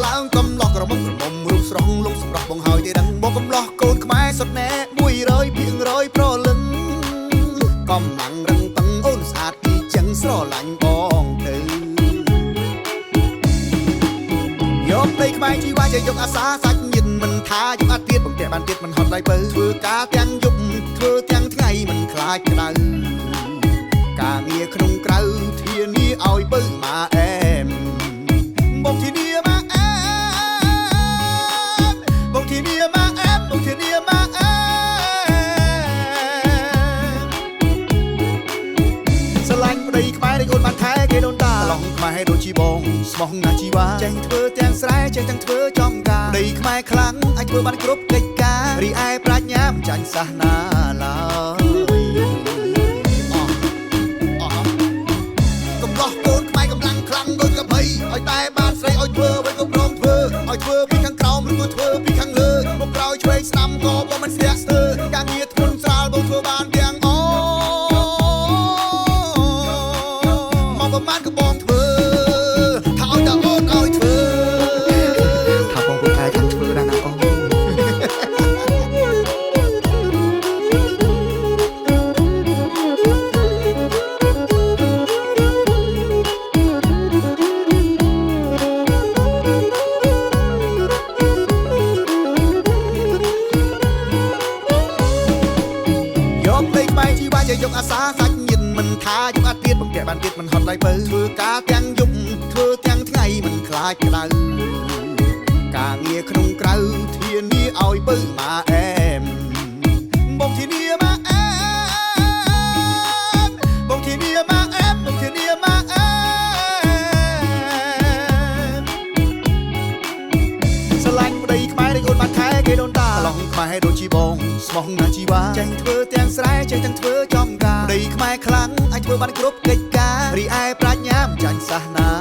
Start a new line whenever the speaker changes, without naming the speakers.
ឡើងកំឡោះក្រមុំក្រមុំរូបស្រស់លងសម្រស់បងហើយទេដឹងបងកំឡោះកូនខ្មែរសុតណែ100ភាគ100ប្រលឹងកំឡាំងរឹងតឹងអូនស្អាតពីចឹងស្រឡាញ់បងទៅយកដីខ្មែរជីវ៉ាជាយកអាសាសាច់ញាតិមិនថាយកអត់ទៀតបងតែបានទៀតមិនហត់ឡើយពៅធ្វើការទាំងយប់ធ្វើទាំងថ្ងៃមិនខ្លាចក្តៅការងារក្នុងក្រៅធានាឲ្យពៅមកអែមបងធានាមកអែមបងធានាមកអែមបងធានាមកអែមស្រឡាញ់ប្តីខ្មែរដូចអូនបានថែគេដូនតាឡងខ្មែរដូចជីបងស្មោះណាស់ជីវ៉ាចេះធ្វើទាំងស្រែចេះទាំងធ្វើចំការប្តីខ្មែរខ្លាំងអាចធ្វើបានគ្រប់កិច្ចការរីឯប្រាជ្ញាមិនចាញ់សាសនាឡើយកំឡោះកូនខ្មែរកម្លាំងខ្លាំងដូចកភៃឲ្យតែបានស្រីឲ្យធ្វើអ្វីក៏ព្រមធ្វើឲ្យធ្វើពីខាងក្រោមឬក៏ធ្វើពីខាងលើមកក្រោយឆ្វេងស្ដាំក៏បងមិនស្ទាក់ស្ទើរការងារធ្ងន់ស្រាលបងធ្វើបានទាំងអមកប្រមាណក៏បងធ្វើថាឲ្យតែអូនឲ្យធ្វើ
ថាបងពូកែខាងធ្វើដែរណាអូន
យកលេខបែជីវ៉ាជាយកអាសាសាច់ញាតិមិនថាយកអត់ទៀតបងតែបានទៀតមិនហត់ឡើយពៅធ្វើការទាំងយប់ធ្វើទាំងថ្ងៃមិនខ្លាចក្តៅការងារក្នុងក្រៅធានាឲ្យពៅមកអែមបងធានាមកអែមបងធានាមកអែមបងធានាមកអែមស្រឡាញ់ប្តីខ្មែរដូចអូនបានថែគេដូនតាឡងខ្មែរដូចជីបងស្មោះណាស់ជីវ៉ាចេះធ្វើទាំងស្រែចេះទាំងធ្វើចំការប្តីខ្មែរខ្លាំងអាចធ្វើបានគ្រប់កិច្ចការរីឯប្រាជ្ញាមិនចាញ់សាសនា